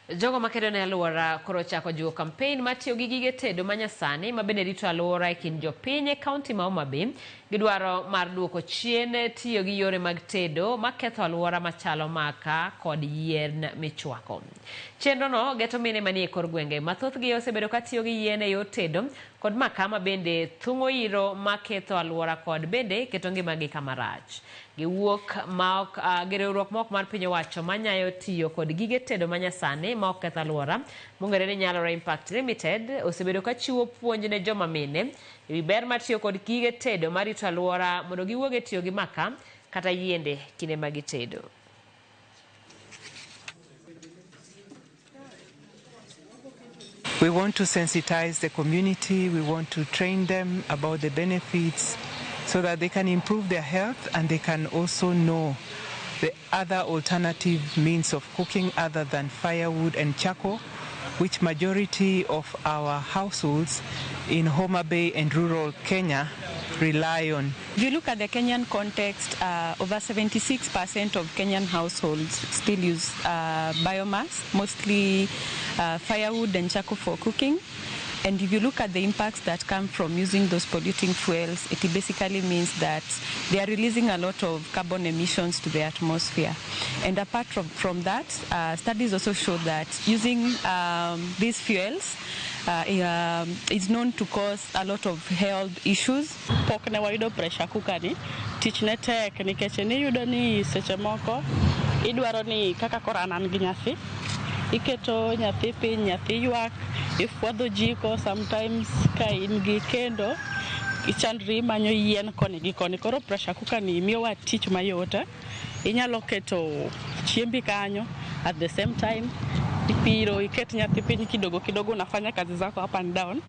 Jogo makedo ne alwora koro ochako jiwo kampen mar tiyo gi gige tedo manyasani ma bende rito alwora e kind jopiny e kaunti ma Homa Bay. Gidwaro mar duoko chien tiyo gi yore mag tedo maketho alwora machalo maka kod yien michwako. Chenrono geto mine manie kor gwenge ma thothgi osebedo ka tiyo gi yien e yor tedo kod maka ma bende thung'o iro maketho alwora kod bende keto ngimagi kama rach. Giwuok maok gi riwruok maok mar piny owacho manyayo tiyo kod gige tedo manyasani maok keth alwora mong'ere ni Nyalore Impact Limited osebedo ka chiwo puonj ne joma mine ewi ber mar tiyo kod gige tedo marito alwora mondo giwuog e tiyo gi maka kata yiende kinde ma gitedo. We want to sensitize the community, we want to train them about the benefits so that they can improve their health and they can also know the other alternative means of cooking other than firewood and charcoal, which majority of our households in Homa Bay and rural Kenya rely on. If you look at the Kenyan context, over 76% of Kenyan households still use biomass, mostly firewood and charcoal for cooking. And if you look at the impacts that come from using those polluting fuels, it basically means that they are releasing a lot of carbon emissions to the atmosphere. And apart from that, studies also show that using these fuels is known to cause a lot of health issues. Pok ne wayudo pressure cooker ni, tich ne tek nikech niyudo ni seche moko idwaro ni kaka koro an an gi nyathi, iketo nyathi piny, nyathi ywak, ifwadho jiko, sometimes ka in gi kendo ichandri imanyo yien koni gi koni. Koro pressure cooker ni miyowa tich mayot. Inyalo keto chiembi kanyo at the same time ipiro iket nyathi piny kidogo kidogo unafanya kazi zako up and down.